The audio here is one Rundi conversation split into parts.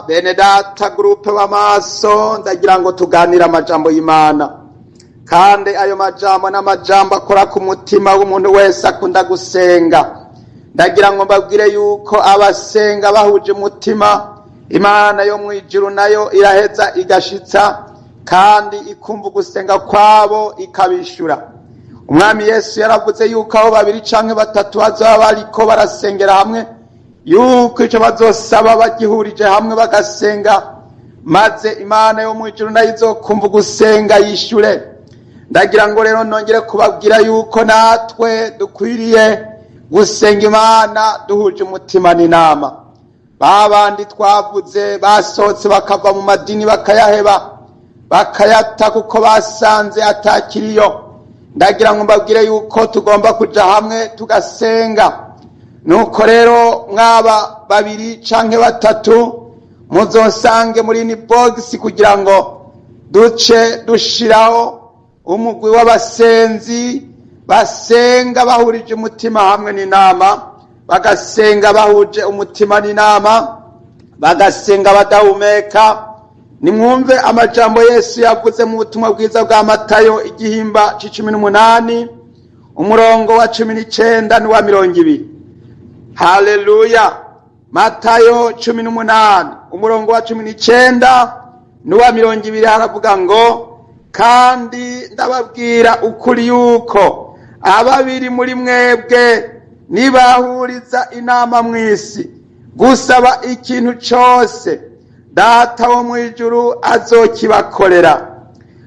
Bene data, groupe b'amaso, ndagira ngo tuganire amajambo y'Imana, kandi ayo majambo n'amajambo akora ku mutima w'umuntu wese akunda gusenga. Ndagira ngo mbabwire yuko abasenga bahuje umutima, Imana yo mu ijuru nayo iraheza igashitsa kandi ikumva ugusenga kwabo, ikabishura. Umwami Yesu yaravuze yuko aho babiri canke batatu bazoba bariko barasengera hamwe, yuko ico bazosaba bagihurije hamwe bagasenga, maze Imana yo mu ijuru nayo izokumva ugusenga yishure. Ndagira ngo rero nongere kubabwira yuko natwe dukwiriye gusenga Imana duhuje umutima n'inama. Babandi twavuze basohotse bakava mu madini, bakayaheba, bakayata kuko basanze atakiriyo, ndagira ngo mbabwire yuko tugomba kuja hamwe tugasenga. Nuko rero mwaba babiri canke batatu, muzonsange muri inbox kugira ngo duce dushiraho umugwi w'abasenzi basenga bahurije umutima hamwe n'inama, bagasenga bahuje umutima n'inama, bagasenga badahumeka. Nimwumve amajambo Yesu yavuze mu butumwa bwiza bwa Matayo, igihimba c'18, umurongo wa 19 n'uwa 20. Haleluya! Matayo 18, umurongo wa 19 n'uwa 20, haravuga ngo: "Kandi ndababwira ukuri yuko ababiri muri mwebwe nibahuriza inama mu isi gusaba ikintu cose, Data wo mu ijuru azokibakorera.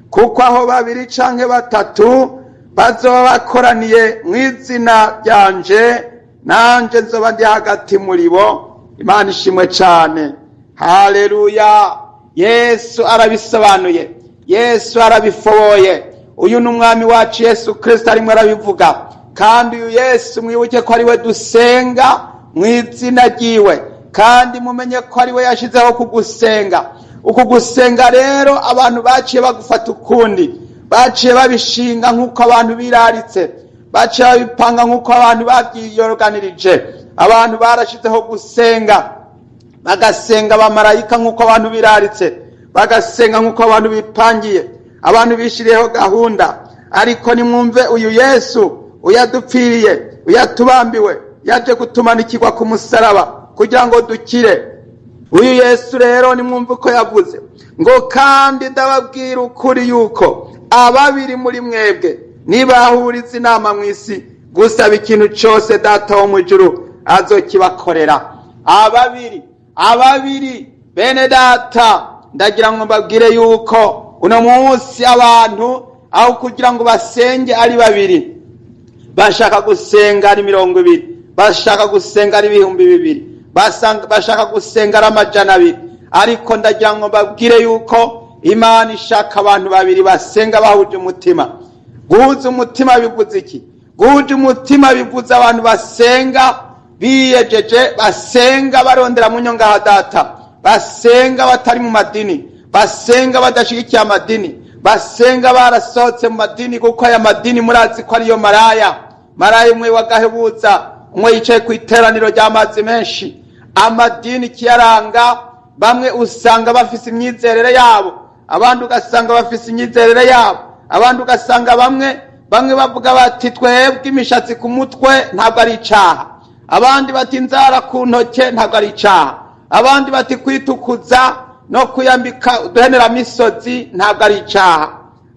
Kuko aho babiri canke batatu bazoba bakoraniye mu izina ryanje, nanje nzoba ndi hagati muri bo." Imana ishimwe cane! Haleluya! Yesu arabisobanuye, Yesu arabifoboye. Uyu ni Umwami wacu Yesu Kirisito arimo arabivuga. Kandi uyu Yesu, mwibuke ko ari we dusenga mu izina ryiwe, kandi mumenye ko ari we yashyizeho kugusenga. Uku gusenga rero abantu baciye bagufata ukundi, baciye babishinga nk'uko abantu biraritse, baciye babipanga nk'uko abantu babyiyoganirije. Abantu barashyizeho gusenga, bagasenga abamarayika nk'uko abantu biraritse, bagasenga nk'uko abantu bipangiye, abantu bishiriyeho gahunda. Ariko nimwumve uyu Yesu uyadupfiriye, uyatubambiwe, yaje gutumanikirwa ku musaraba kugira ngo dukire. Uyu Yesu rero, nimwumve uko yavuze ngo: "Kandi ndababwira ukuri yuko ababiri muri mwebwe nibahuriza inama mu isi gusaba ikintu cyose, Data wo mu ijuru azokibakorera." Ababiri, ababiri. Bene data, ndagira ngo mbabwire yuko uno munsi abantu, aho kugira ngo basenge ari babiri, bashaka gusenga ari 20, bashaka gusenga ari 2000, bashaka gusenga ari 200. Ariko ndagira ngo mbabwire yuko Imana ishaka abantu babiri basenga bahuje umutima. Guhuza umutima bivuze iki? Guhuza umutima bivuze abantu basenga biyejeje, basenga barondera mu nyonga Data, basenga batari mu madini, basenga badashyigikiye amadini, basenga barasohotse mu madini, kuko aya madini murazi ko ariyo maraya. Maraya umwe wagahebuza, umwe yicaye ku iteraniro ry'amazi menshi. Amadini ikiyaranga, bamwe usanga bafise imyizerere yabo, abandi ugasanga bafise imyizerere yabo, abandi ugasanga bamwe bamwe bavuga bati: "Twebwe imishatsi ku mutwe ntabwo ari icaha." Abandi bati: "Inzara ku ntoke ntabwo ari icaha." Abandi bati: "Kwitukuza no kuyambika uduheneramisozi ntabwo ari icaha."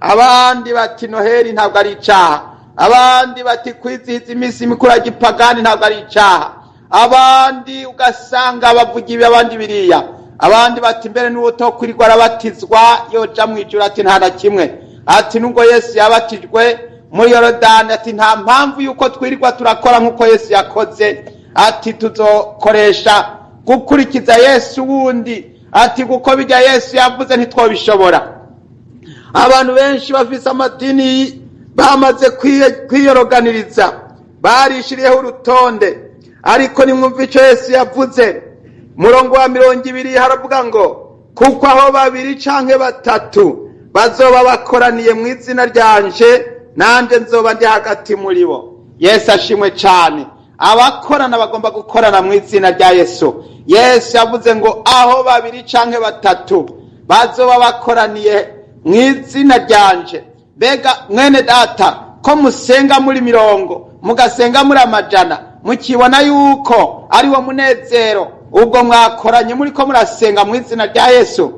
Abandi bati: "Noheli ntabwo ari icaha." Abandi bati: "Kwizihiza iminsi mikuru ya gipagani ntabwo ari icaha." Abandi ugasanga bavuga ibi, abandi biriya. Abandi bati: "Mbere n'uwo kwirirwa arabatizwa yoja mu ijuru." Ati: "Nta na kimwe." Ati: "Nubwo Yesu yabatijwe muri Yorodani," ati, "nta mpamvu yuko twirirwa turakora nk'uko Yesu yakoze." Ati: "Tuzokoresha gukurikiza Yesu wundi." Ati: "Kuko bijya Yesu yavuze ntitwobishobora." Abantu benshi bafise amadini bamaze kwiyoroganiriza, barishiriyeho urutonde. Ariko nimwumva icyo Yesu yavuze, murongo wa 20, haravuga ngo: "Kuko aho babiri canke batatu bazoba bakoraniye mu izina ryanje, nanje nzoba ndi hagati muri bo." Yesu ashimwe cane! Abakorana bagomba gukorana mu izina rya Yesu. Yesu yavuze ngo aho babiri canke batatu bazoba bakoraniye mu izina ryanje. Mbega mwene data, ko musenga muri mirongo, mugasenga muri amajana, mukibona yuko ari wo munezero, ubwo mwakoranye muriko murasenga mu izina rya Yesu,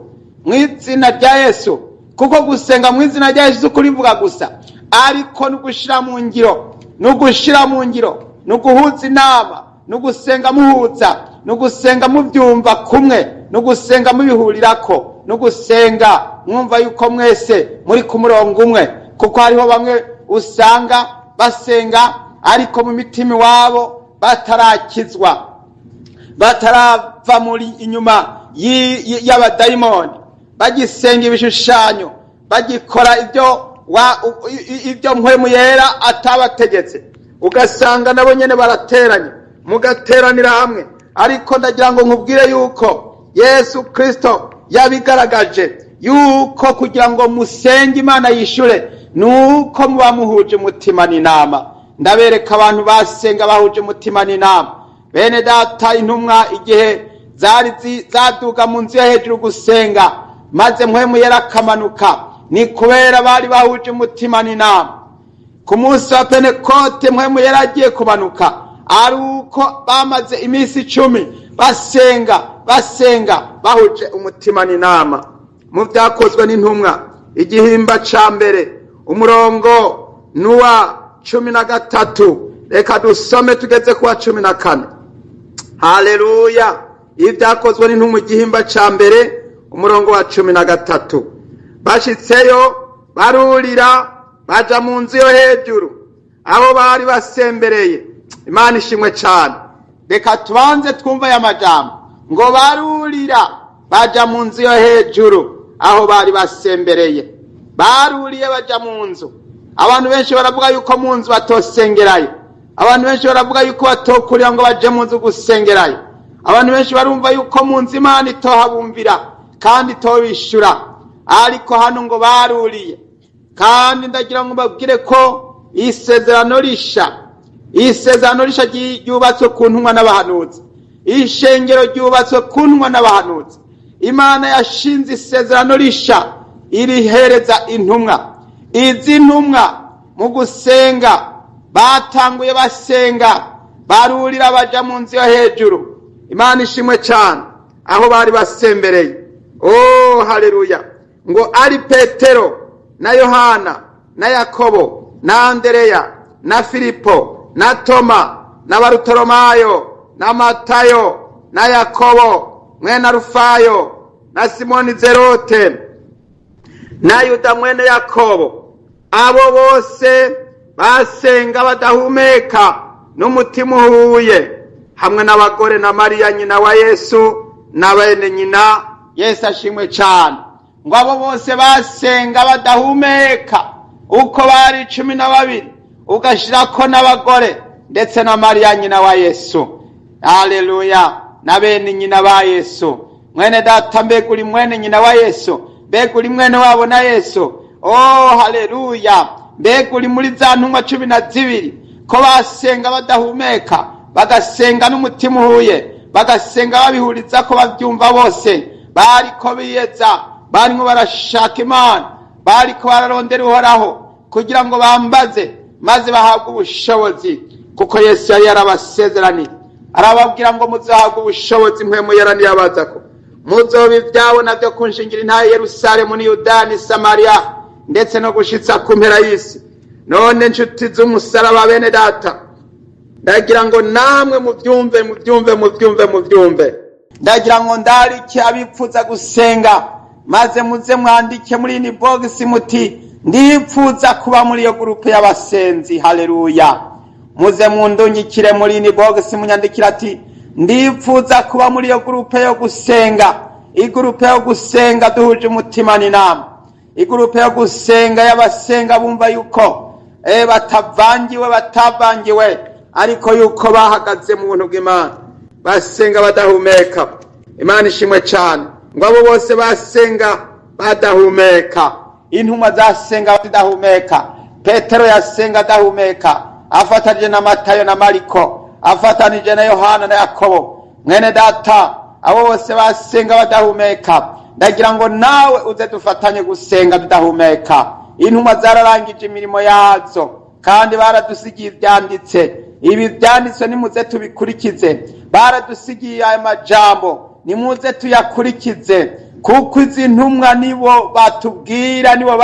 mu izina rya Yesu? Kuko gusenga mu izina rya Yesu kurivuga gusa, ariko no gushira mu ngiro, no gushira mu ngiro, no guhuza inama, no gusenga muhuza, no gusenga mubyumva kumwe, no gusenga mubihurirako, no gusenga mwumva yuko mwese muri ku murongo umwe. Kuko hariho bamwe usanga basenga ariko mu mitima iwabo batarakizwa, batarava muri inyuma y'abadayimoni, bagisenga ibishushanyo, bagikora ibyo Mpwemu Yera atabategetse. Ugasanga nabo nyene barateranye, mugateranira hamwe. Ariko ndagira ngo nkubwire yuko Yesu Kristo yabigaragaje yuko kugira ngo musenge Imana yishure nuko muba muhuje umutima n'inama. Ndabereka abantu basenga bahuje umutima n'inama. Bene data, intumwa igihe zari zaduga mu nzu yo hejuru gusenga, maze Mpwemu Yera akamanuka, ni kubera bari bahuje umutima n'inama. Ku munsi wa Pentekote Mpwemu Yera agiye kumanuka ari uko bamaze iminsi 10 basenga, basenga bahuje umutima n'inama. Mu Byakozwe n'Intumwa igihimba ca mbere, umurongo n'uwa 13, reka dusome tugeze kuwa 14. Haleluya! Ibyakozwe n'Intumwa igihimba ca mbere, umurongo wa 13. Bashitseyo barurira baja mu nzu yo hejuru abo bari basembereye. Imana ishimwe cane. Reka tubanze twumve aya majambo ngo barurira baja mu nzu yo hejuru aho bari basembereye. Baruriye baja mu nzu. Abantu benshi baravuga yuko mu nzu batosengerayo. Abantu benshi baravuga yuko batokurira ngo baje mu nzu gusengerayo. Abantu benshi barumva yuko mu nzu Imana itohabumvira kandi itobishura, ariko hano ngo baruriye. Kandi ndagira ngo mbabwire ko isezerano risha, isezerano risha ryubatswe ku ntumwa n'abahanuzi, ishengero ryubatswe ku ntumwa n'abahanuzi. Imana yashinze isezerano risha irihereza intumwa. Izi ntumwa mu gusenga batanguye basenga, barurira baja mu nzu yo hejuru. Imana ishimwe cyane, aho bari basembereye. Oh haleluya! Ngo ari Petero na Yohana na Yakobo na Andereya na Filipo na Toma na Barutolomayo na Matayo na Yakobo mwene Arufayo na Simoni Zerote na Yuda mwene Yakobo, abo bose basenga badahumeka n'umutima uhuye, hamwe n'abagore na Mariya nyina wa Yesu na bene nyina. Yesu ashimwe cyane. Ngo abo bose basenga badahumeka uko bari 12, ugashirako n'abagore ndetse na Mariya nyina wa Yesu. Haleluya! Na bene nyina ba Yesu. Mwene data, mbega uri mwene nyina wa Yesu? Mbega uri mwene wabo na Yesu? Oh haleluya! Mbega uri muri za ntumwa 12 ko basenga badahumeka, bagasenga n'umutima uhuye, bagasenga babihuriza ko babyumva bose? Bariko biyeza, barimo barashaka Imana, bariko bararondera Uhoraho kugira ngo bambaze maze bahabwe ubushobozi, kuko Yesu yari yarabasezeraniye arababwira ngo muzahabwe ubushobozi Mpwemu Yera niyabazako, muzoba ibyabo nabyo kunshingira intahe Yerusalemu ni Yudaya ni Samariya ndetse no gushitsa ku mpera y'isi. None nshuti z'umusaraba, bene data, ndagira ngo namwe mubyumve, mubyumve, mubyumve, mubyumve. Ndagira ngo ndarike abipfuza gusenga, maze muze mwandike muri inbox muti ndipfuza kuba muri iyo groupe y'abasenzi. Haleluya! Muze mundungikire muri inbox munyandikira ati ndipfuza kuba muri iyo groupe yo gusenga, igroupe yo gusenga duhuje umutima n'inama, igroupe yo gusenga y'abasenga bumva yuko batavangiwe, batavangiwe, ariko yuko bahagaze mu buntu bw'Imana, basenga badahumeka. Imana ishimwe cyane. Ngo abo bose basenga badahumeka. Intumwa zasenga zidahumeka. Petero yasenga adahumeka afatanije na Matayo na Mariko. Afatanije na Yohana na Yakobo. Mwene data, abo bose basenga badahumeka. Ndagira ngo nawe uze dufatanye gusenga tudahumeka. Intumwa zararangije imirimo yazo, kandi baradusigiye ibyanditse. Ibi byanditswe nimuze tubikurikize. Baradusigiye aya majambo, nimuze tuyakurikize, kuko izi ntumwa nibo batubwira, nibo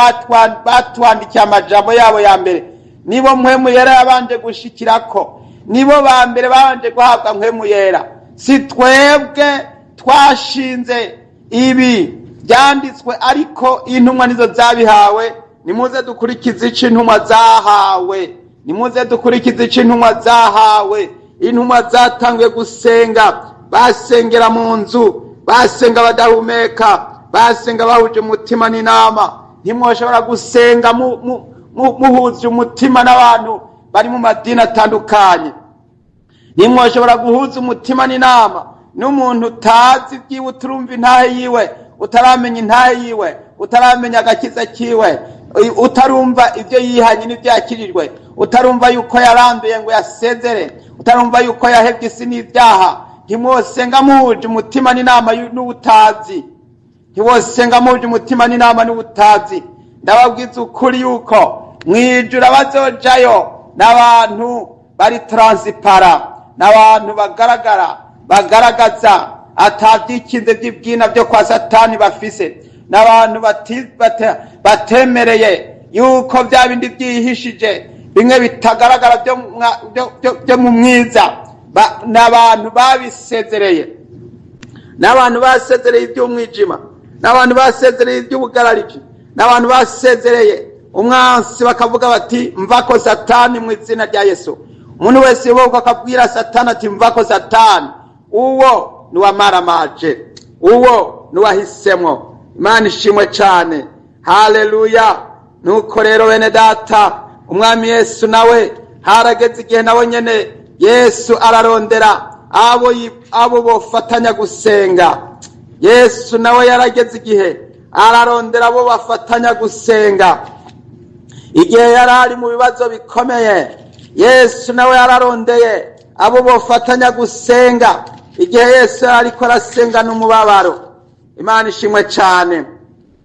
batwandikiye amajambo yabo ya mbere, nibo Mpwemu Yera yabanje gushikirako, nibo ba mbere babanje guhabwa Mpwemu Yera. Si twebwe twashinze ibi byanditswe, ariko intumwa nizo zabihawe. Nimuze dukurikize ico intumwa zahawe, nimuze dukurikize ico intumwa zahawe. Intumwa zatanguye gusenga, basengera mu nzu, basenga badahumeka, basenga bahuje umutima n'inama. Ntimwoshobora gusenga muhuje umutima n'abantu bari mu madini atandukanye. Ntimwoshobora guhuza umutima n'inama n'umuntu utazi ibyiwe, uturumva intahe yiwe, utaramenya intahe yiwe, utaramenya agakiza kiwe, utarumva ibyo yihanye n'ibyo yakirijwe, utarumva yuko yaranduye ngo yasezere, utarumva yuko yahebye isi n'ibyaha. Ntimwosenga muhuje umutima n'inama n'ubutazi. Ntiwosenga muhuje umutima n'inama n'ubutazi. Ndababwiza ukuri yuko mwijuru abazojayo n'abantu bari transparent, n'abantu bagaragara, bagaragaza atabyikinze by'ibwina byo kwa Satani bafise, n'abantu batemereye yuko bya bindi byihishije, bimwe bitagaragara byo mu mwiza, n'abantu babisezereye, n'abantu basezereye iby'umwijima, n'abantu basezereye iby'ubugarariji, n'abantu basezereye umwansi, bakavuga bati: "Mvako Satani, mu izina rya Yesu." Umuntu wese yoboka akabwira Satani ati: "Mvako Satani," uwo niwamaramaje, uwo niwahisemwo. Imana ishimwe cyane, haleluya. Nuko rero bene data, Umwami Yesu nawe harageze igihe nawe nyene Yesu ararondera abo bofatanya gusenga. Yesu nawe yarageze igihe ararondera abo bafatanya gusenga. Igihe yari ari mu bibazo bikomeye, Yesu nawe yararondeye abo bofatanya gusenga. Igihe Yesu ariko arasengana umubabaro, Imana ishimwe cyane,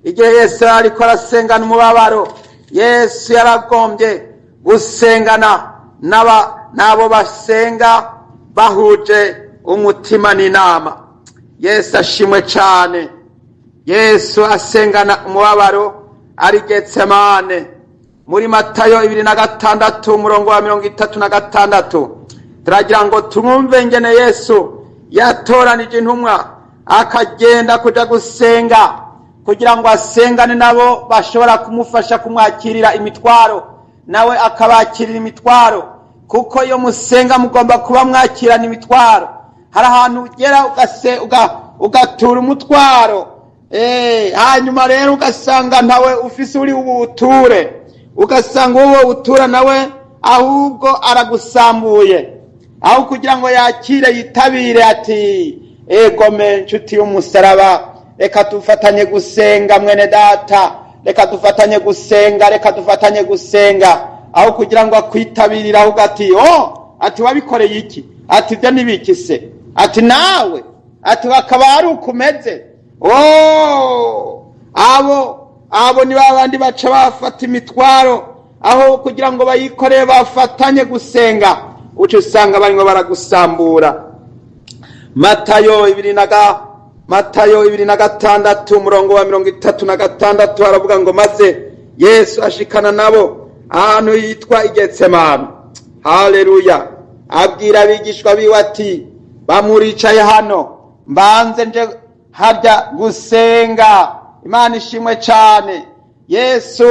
igihe Yesu ariko arasengana umubabaro, Yesu yaragombye gusengana n'abo basenga bahuje umutima n'inama. Yesu ashimwe cyane. Yesu asengana umubabaro ari Getsemane. Muri Matayo 26, umurongo wa 36, turagira ngo twumve ngene Yesu yatoranije intumwa, akagenda kuja gusenga kugira ngo asengane nabo bashobora kumufasha kumwakirira imitwaro, nawe akabakirira imitwaro, kuko iyo musenga mugomba kuba mwakirana imitwaro. Hari ahantu ugera ugatura umutwaro, hanyuma rero ugasanga ntawe ufise uri buwuture, ugasanga uwo utura nawe ahubwo aragusambuye, aho kugira ngo yakire, yitabire ati: "Egome nshuti y'umusaraba, reka dufatanye gusenga, mwene data, reka dufatanye gusenga, reka dufatanye gusenga." Aho kugira ngo akwitabirire, ahubwo ati: "Oh," ati, "wabikoreye iki?" Ati: "Ibyo nibiki se?" Ati: "Nawe," ati, "bakaba ari ukumeze." Oh, abo ni babandi baca bafata imitwaro aho kugira ngo bayikorere, bafatanye gusenga, uca usanga barimo baragusambura. Matayo 26, umurongo wa 36, aravuga ngo: "Maze Yesu ashikana nabo ahantu yitwa Igetsemane." Haleluya. Abwira abigishwa biwe ati: "Bamuricaye hano, mbanze nje harya gusenga." Imana ishimwe cyane. Yesu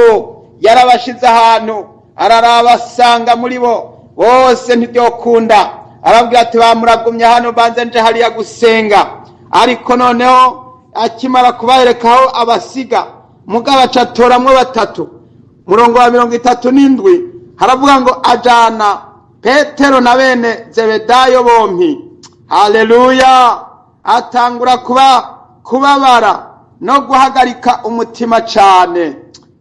yarabashize ahantu, ararabasanga muri bo bose ntibyokunda, arabwira ati: "Bamuragumye hano, mbanze nje hariya gusenga." Ariko noneho akimara kubereka aho abasiga, mugabo aca atoramwo batatu. Murongo wa 37 haravuga ngo: "Ajana Petero na bene Zebedayo bompi." Haleluya. Atangura kuba kubabara no guhagarika umutima cyane.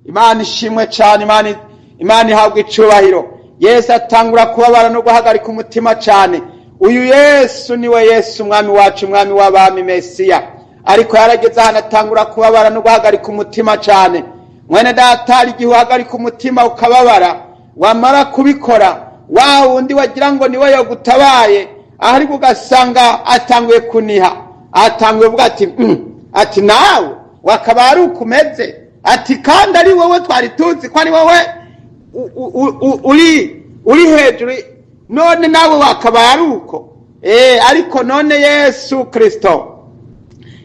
Imana ishimwe cyane, Imana ihabwa icubahiro. Yesu atangura kubabara no guhagarika umutima cyane. Uyu Yesu niwe Yesu, umwami wacu, umwami w'abami, Mesiya, ariko yarageze ahantu atangura kubabara no guhagarika umutima cyane. Mwene data, hari igihe uhagarika umutima ukababara, wamara kubikora, wa wundi wagira ngo niwe yagutabaye, ahari ugasanga atanguye kuniha, atanguye kuvuga ati ati nawe wakaba ari uko umeze, ati kandi ari wowe twari tuzi ko ari wowe uri hejuru, none nawe wakaba ari uko. Ariko none Yesu Kristo,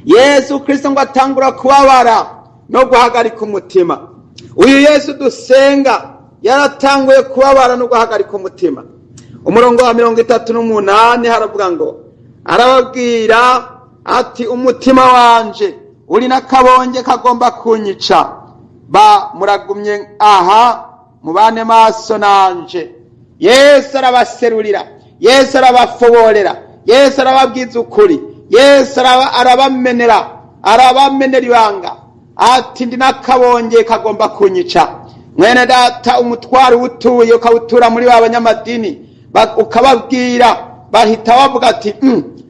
Yesu Kristo ngo atangura kubabara no guhagarika umutima. Uyu Yesu dusenga yaratanguye kubabara no guhagarika umutima. Umurongo wa 38 haravuga ngo arababwira ati umutima wanje uri n'akabonge kagomba kunyica, ba muragumye aha mubane maso nanje. Yesu arabaserurira, Yesu arabafoborera, Yesu arababwiza ukuri, Yesu arabamenera, arabamenera ibanga, ati ndi n'akabonge kagomba kunyica. Mwene data, umutwaro uwutuye ukawutura muri ba banyamadini, ukababwira, bahita bavuga ati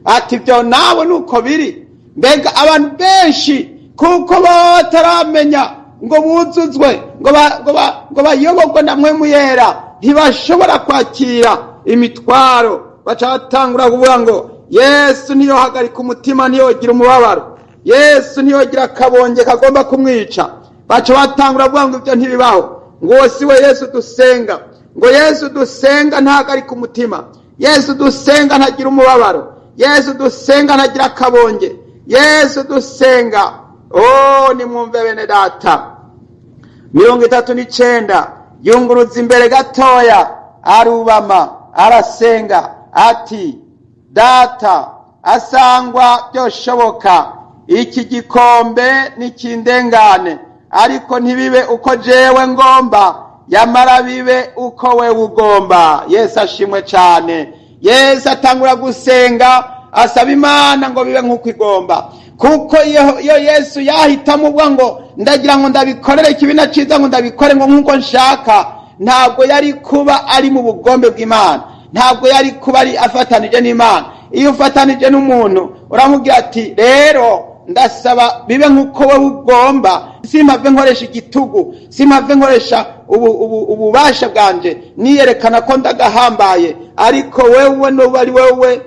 ati ibyo nawe nuko biri. Mbega abantu benshi kuko baba bataramenya ngo buzuzwe, ngo bayoborwe na Mpwemu Yera, ntibashobora kwakira imitwaro. Baca batangura kuvuga ngo Yesu ntiyohagarika umutima, ntiyogira umubabaro, Yesu ntiyogira akabonge kagomba kumwica. Baca batangura kuvuga ngo ibyo ntibibaho, ngo uwo si we Yesu dusenga, ngo Yesu dusenga ntahagarika umutima, Yesu dusenga ntagira umubabaro, Yesu dusenga ntagira akabonge, Yesu dusenga. Oh, nimwumve bene data. 39, yunguruza imbere gatoya, arubama, arasenga ati data, asangwa byoshoboka, iki gikombe nikindengane, ariko ntibibe uko jewe ngomba, yamara bibe uko wewe ugomba. Yesu ashimwe cyane. Yesu atangura gusenga asaba Imana ngo bibe nk'uko igomba, kuko iyo Yesu yahitamo ubwo ngo ndagira ngo ndabikorere ikibi na cyiza, ngo ndabikore ngo nk'uko nshaka, ntabwo yari kuba ari mu bugombe bw'Imana, ntabwo yari kuba ari afatanije n'Imana. Iyo ufatanije n'umuntu uramubwira ati rero ndasaba bibe nk'uko wowe ugomba, simpave nkoresha igitugu, simpave nkoresha ububasha bwanje niyerekana ko ndagahambaye, ariko wewe nuba ari wewe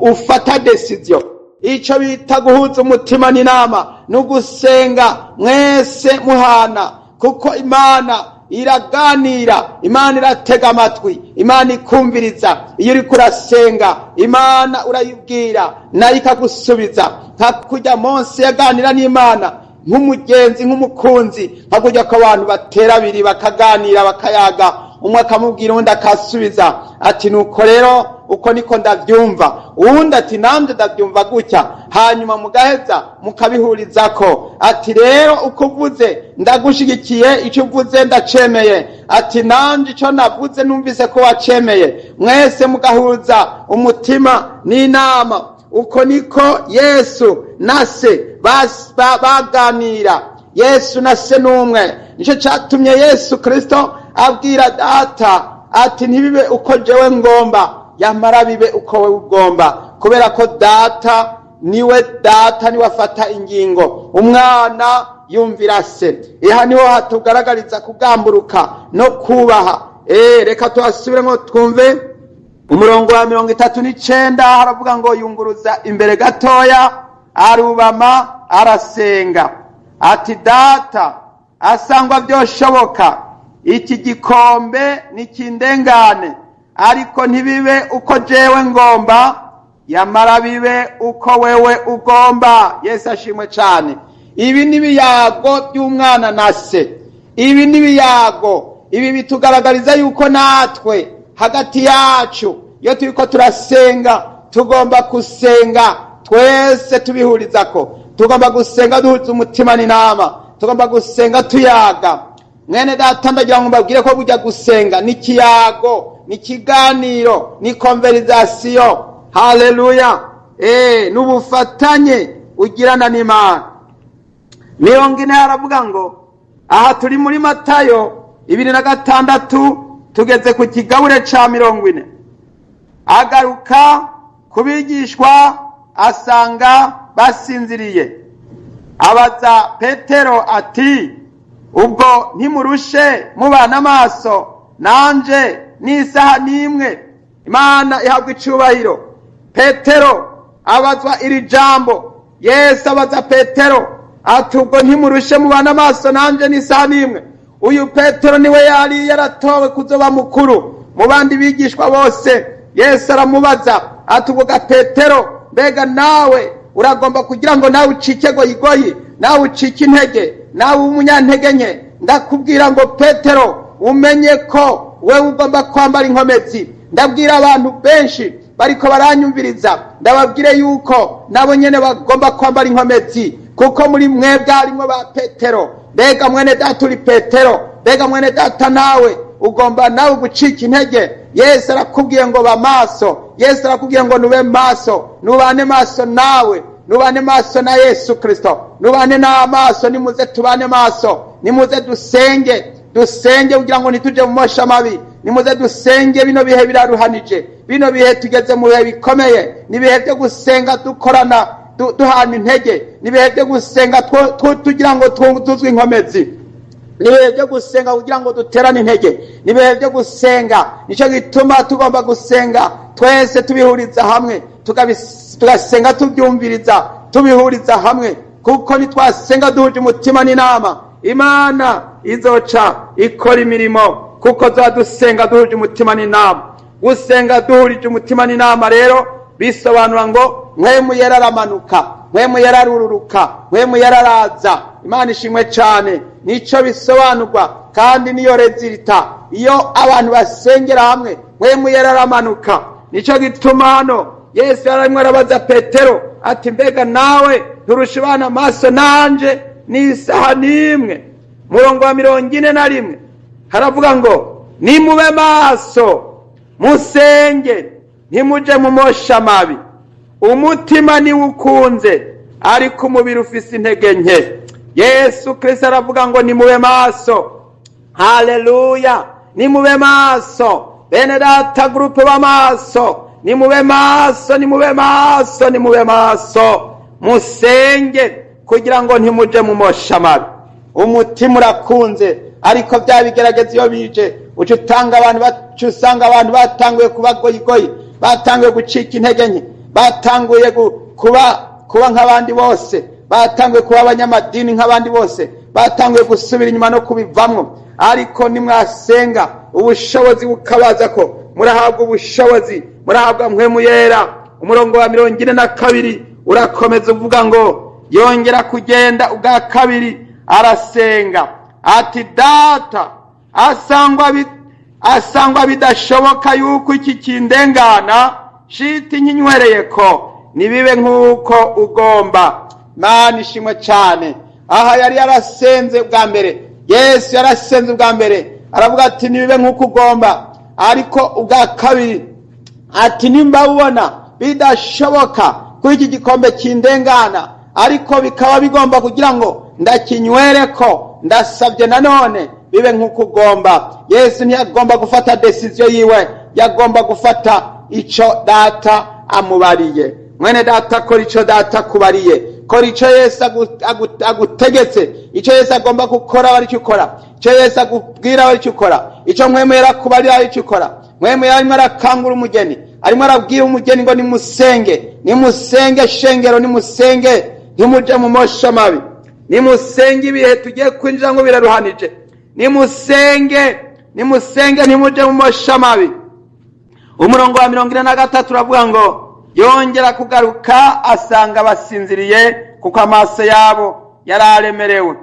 ufata decision. Icyo bita guhuza umutima n'inama ni ugusenga mwese muhana, kuko Imana iraganira, Imana iratega amatwi, Imana ikumviriza. Iyo uriko urasenga Imana urayibwira nayo ikagusubiza, nka kujya Mose yaganira n'Imana nk'umugenzi, nk'umukunzi, nka kujya ko abantu batera abiri bakaganira bakayaga, umwe akamubwira undi akasubiza ati nuko rero uko niko ndabyumva, uwundi ati nanjye ndabyumva gutya, hanyuma mugaheza mukabihurizako, ati rero uko uvuze ndagushigikiye, icyo uvuze ndacemeye, ati nanjye icyo navuze numvise ko wacemeye, mwese mugahuza umutima n'inama. Uko niko Yesu na se baganira. Yesu na se n'umwe. Nicyo cyatumye Yesu Kristo abwira data ati ntibibe uko jewe ngomba, yamara bibe uko wewe ugomba, kubera ko data niwe data, niwe afata ingingo, umwana yumvira se. Aha niho hatugaragariza kugamburuka no kubaha. Reka tuhasubiremo twumve umurongo wa 39, haravuga ngo yunguruza imbere gatoya, arubama, arasenga ati data, asangwa byoshoboka, iki gikombe nikindengane, ariko ntibibe uko jewe ngomba, yamara bibe uko wewe ugomba. Yesu ashimwe cyane. Ibi ni ibiyago by'umwana na se. Ibi ni ibiyago, ibi bitugaragariza yuko natwe hagati yacu iyo turiko turasenga tugomba gusenga twese tubihurizako, tugomba gusenga duhuza umutima n'inama, tugomba gusenga tuyaga. Mwene data, ndagira ngo mbabwire ko kujya gusenga ni ikiyago, ni ikiganiro, ni konverizasiyo. Haleluya. N'ubufatanye ugirana n'Imana. 40 haravuga ngo, aha turi muri Matayo 26, Tugeze ku kigabure ca 40. Agaruka kubigishwa asanga basinziriye, abaza Petero ati: ubwo ntimurushe mubana amaso nanje n'isaha n'imwe? Imana ihabwa icubahiro. Petero abazwa iri jambo. Yesu abaza Petero ati: ubwo ntimurushe mubana amaso nanje n'isaha n'imwe? Uyu Petero niwe yari yaratowe kuzoba mukuru mu bandi bigishwa bose. Yesu aramubaza ati: ubwo ga Petero, mbega nawe uragomba kugira ngo nawe ucike goyigoyi, nawe ucike intege, nawe umunyantege nke? Ndakubwira ngo Petero, umenye ko wewe ugomba kwambara inkomezi. Ndabwira abantu benshi bariko baranyumviriza, ndababwire yuko nabo nyene bagomba kwambara inkomezi, kuko muri mwebwe harimwo ba Petero. Mbega mwene data uri Petero? Mbega mwene data nawe ugomba nawe gucika intege? Yesu arakubwiye ngo ba maso. Yesu arakubwiye ngo nube maso, nubane maso nawe, nubane maso na Yesu Kristo, nubane n'amaso. Nimuze tubane maso, nimuze dusenge, dusenge kugira ngo ntituje mu mosha mabi. Nimuze dusenge, bino bihe biraruhanije, bino bihe tugeze mu bihe bikomeye. Ni ibihe byo gusenga dukorana, duhana intege. Ni ibihe byo gusenga tugira ngo tuzwe inkomezi. Ni ibihe byo gusenga kugira ngo duterane intege. Ni ibihe byo gusenga. Nicyo gituma tugomba gusenga twese tubihuriza hamwe, tugasenga tubyumviriza, tubihuriza hamwe, kuko nitwasenga duhuje umutima n'inama, Imana izoca ikora imirimo, kuko dusenga duhuje umutima n'inama. Gusenga duhurije umutima n'inama rero bisobanura ngo Mpwemu Yera aramanuka, Mpwemu Yera arururuka, Mpwemu Yera araza. Imana ishimwe cyane. Nico bisobanurwa, kandi niyo résultat. Iyo abantu basengera hamwe, Mpwemu Yera aramanuka. Nico gituma hano Yesu yarimwe arabaza Petero ati: mbega nawe nturusha ibana amaso nanje n'isaha n'imwe? Murongo wa 41 haravuga ngo: nimube maso, musenge, ntimuje mu mosha mabi. Umutima niwo ukunze, ariko umubiri ufise intege nke. Yesu Kristo aravuga ngo nimube maso. Haleluya! Nimube maso, bene data, groupe b'amaso, nimube maso, nimube maso, nimube maso, musenge kugira ngo ntimuje mu mosha mabi. Umutima urakunze, ariko bya bigerageza iyo bije, uca utanga abantu, baca usanga abantu batanguye kuba goyigoyi, batanguye gucika intege nke, batanguye kuba nk'abandi bose, batanguye kuba abanyamadini nk'abandi bose, batanguye gusubira inyuma no kubivamwo. Ariko nimwasenga ubushobozi bukabaza ko murahabwa ubushobozi, murahabwa Mpwemu Yera. Umurongo wa 42 urakomeza uvuga ngo yongera kugenda ubwa kabiri arasenga ati: Data, asangwa bidashoboka yuko iki kindengana, shiti nkinywereye ko, nibibe nk'uko ugomba. Mana ishimwe cyane. Aha yari yarasenze bwa mbere, Yesu yarasenze ubwa mbere aravuga ati: nibibe nk'uko ugomba. Ariko ubwa kabiri ati: nimba ubona bidashoboka kuri iki gikombe kindengana, ariko bikaba bigomba kugira ngo ndakinywere ko, ndasabye nanone bibe nk'uko ugomba. Yesu ntiyagomba gufata décision yiwe, yagomba gufata ico Data amubariye. Mwene data, kora ico Data akubariye, kora ico Yesu agutegetse. Ico Yesu agomba gukora ari cyo ukora, ico Yesu akubwira ari cyo ukora, ico Mpwemu Yera akubarira ari cyo ukora. Mpwemu Yera arimo arakangura umugeni, arimo arabwira umugeni ngo nimusenge, nimusenge shengero, nimusenge, ntimuje mu mosha mabi, nimusenge, ibihe tugiye kwinjira ngo biraruhanije. Nimusenge, nimusenge, ntimuje mu mosha mabi. Umurongo wa 43 uravuga ngo yongera kugaruka asanga basinziriye, kuko amaso yabo yari aremerewe.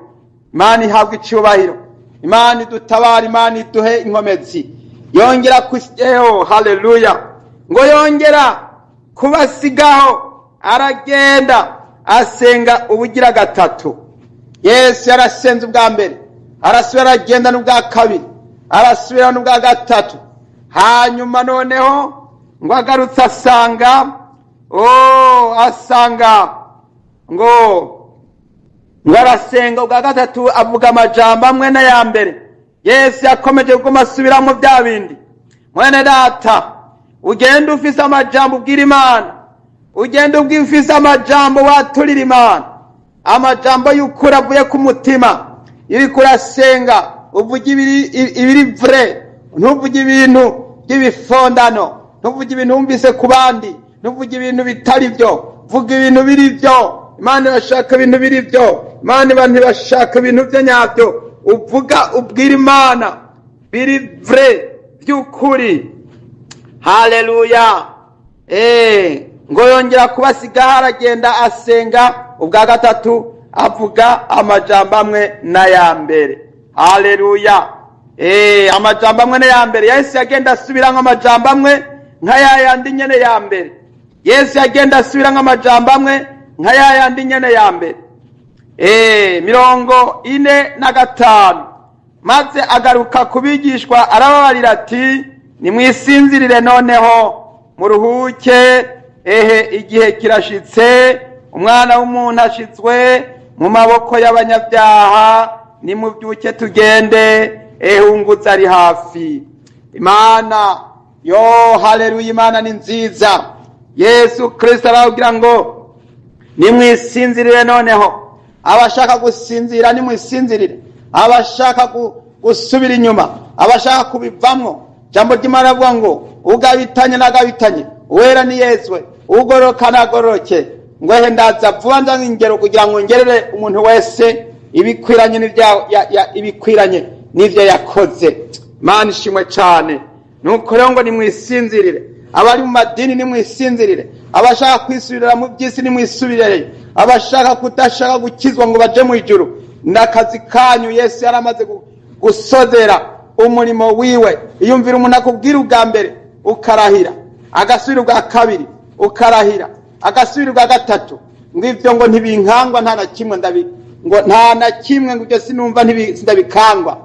Imana ihabwa icyubahiro, Imana idutabara, Imana iduhe inkomezi. Yongera kuseho, haleluya! Ngo yongera kubasigaho aragenda asenga ubugira gatatu. Yesu yarasenze ubwa mbere, arasubira aragenda n'ubwa kabiri, arasubira n'ubwa gatatu. Hanyuma noneho ngo agarutse asanga, oh, asanga ngo arasenga ubwa gatatu, avuga amajambo amwe n'aya mbere. Yesu yakomeje kuguma asubiramo bya bindi. Mwene data, ugenda ufise amajambo ubwira Imana, ugenda ufise amajambo waturira Imana, amajambo y'ukuri avuye ku mutima. Iyo uriko urasenga uvuge ibiri vrai, ntuvuge ibintu by'ibifondano, ntuvuge ibintu wumvise ku bandi, ntuvuge ibintu bitari byo, vuga ibintu biri byo. Imana irashaka ibintu biri byo, Imana iba ntibashaka ibintu byo nyabyo. Uvuga ubwira Imana biri vrai, by'ukuri. Haleluya. Ngo yongera kubasigaho, aragenda asenga ubwa gatatu, avuga amajambo amwe n'aya mbere. Haleluya. Amajambo amwe n'aya mbere. Yesu yagenda asubira amajambo amwe nka ya yandi nyene ya mbere. Yesu yagenda asubira amajambo amwe nka ya yandi nyene ya mbere. 45, maze agaruka kubigishwa arababarira ati: "Nimwisinzirire noneho muruhuke. Ehe, igihe kirashitse, Umwana w'umuntu ashitswe mu maboko y'abanyabyaha. Nimubyuke tugende, ehe, unguza ari hafi." Imana yo, haleluya, Imana ni nziza. Yesu Kristo arababwira ngo: "Nimwisinzirire noneho." Abashaka gusinzira, nimwisinzirire. Abashaka gusubira inyuma, abashaka kubivamwo, jambo ry'Imana avuga ngo: "Ugabitanye n'agabitanye, uwera niyezwe, ugororoka nagororoke." Ngo: "Ehe, ndaza vuba, nzanye ingero kugira ngo ngerere umuntu wese ibikwiranye ibikwiranye n'ivyo yakoze." Imana ishimwe cane. Nuko rero ngo nimwisinzirire. Abari mu madini, nimwisinzirire. Abashaka kwisubirira mu by'isi, nimwisubirire. Abashaka kudashaka gukizwa ngo baje mu ijuru, n'akazi kanyu. Yesu yaramaze gusozera umurimo wiwe. Iyumvira umuntu akubwira ubwa mbere ukarahira, agasubira ubwa kabiri ukarahira, agasubira ubwa gatatu ngo ibyo ngo ntibinkangwa nta na kimwe, ndabi ngo nta na kimwe, ngo ibyo sinumva, sindabikangwa.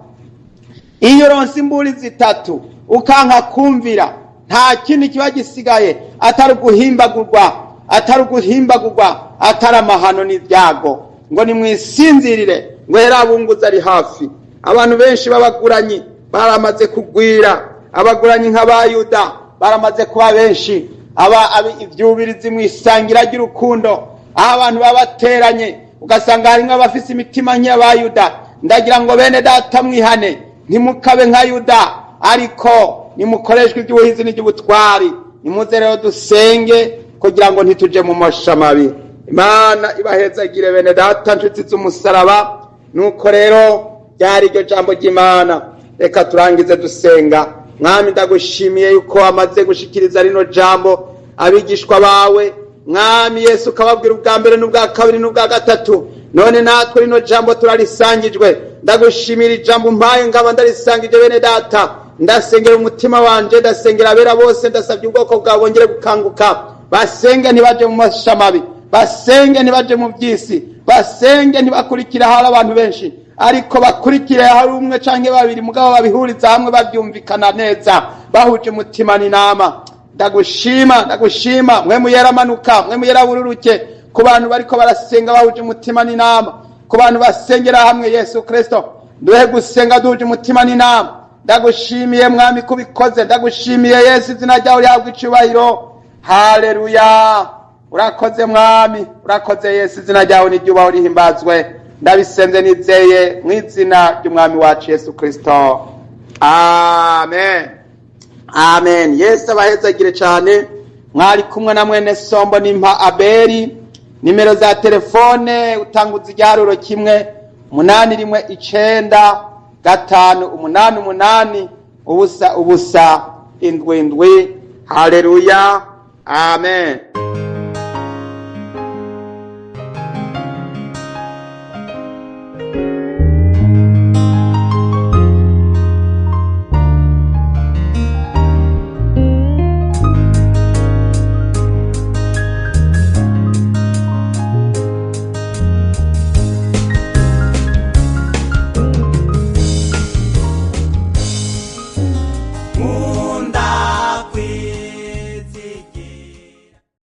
Iyo uronse imburi zitatu ukanka kumvira, nta kindi kiba gisigaye atari uguhimbagurwa, atari uguhimbagurwa, atari amahano n'ibyago. Ngo nimwisinzirire, ngo herabunguza ari hafi. Abantu benshi b'abaguranyi baramaze kugwira, abaguranyi nk'Abayuda baramaze kuba benshi. Aba ivyubirizi mw'isangira ry'urukundo, aho abantu baba bateranye, ugasanga harimwo abafise imitima nk'iy'Abayuda. Ndagira ngo bene data mwihane, ntimukabe nka Yuda, ariko nimukoreshwe iby'ubuhizi n'iby'ubutwari. Nimuze rero dusenge kugira ngo ntituje mu mosha mabi. Imana ibahezagire, bene data, nshuti z'umusaraba. Nuko rero ryari iryo jambo ry'Imana. Reka turangize dusenga. Mwami, ndagushimiye yuko wamaze gushikiriza rino jambo abigishwa bawe, Mwami Yesu, ukababwira ubwa mbere n'ubwa kabiri n'ubwa gatatu. None natwe rino jambo turarisangijwe. Ndagushimira ijambo umpaye, nkaba ndarisangije bene data. Ndasengera umutima wanje, ndasengera abera bose, ndasabye ubwoko bwawe bongere gukanguka, basenge ntibaje mu mashamabi, basenge ntibaje mu by'isi, basenge ntibakurikire hari abantu benshi, ariko bakurikire hari umwe canke babiri, mugabo babihuriza hamwe, babyumvikana neza, bahuje umutima n'inama. Ndagushima, ndagushima. Mwe muyera amanuka, mwe muyera bururuke ku bantu bariko barasenga bahuje umutima n'inama, ku bantu basengera hamwe. Yesu Kristo, duhe gusenga duhuje umutima n'inama. Ndagushimiye, Mwami, kubikoze. Ndagushimiye Yesu, izina ryawe rihabwa icubahiro. Haleluya. Urakoze Mwami, urakoze Yesu, izina ryawe niryubahwe, rihimbazwe. Ndabisenze nizeye mu izina ry'Umwami wacu Yesu Kristo, amen, amen. Yesu abahezagire cyane. Mwari kumwe na mwene Sombo nimpa Aberi. Nimero za telefone utanguza igiharuro 1 8 1 9 5 8 8 0 0 7 7. Haleluya, amen.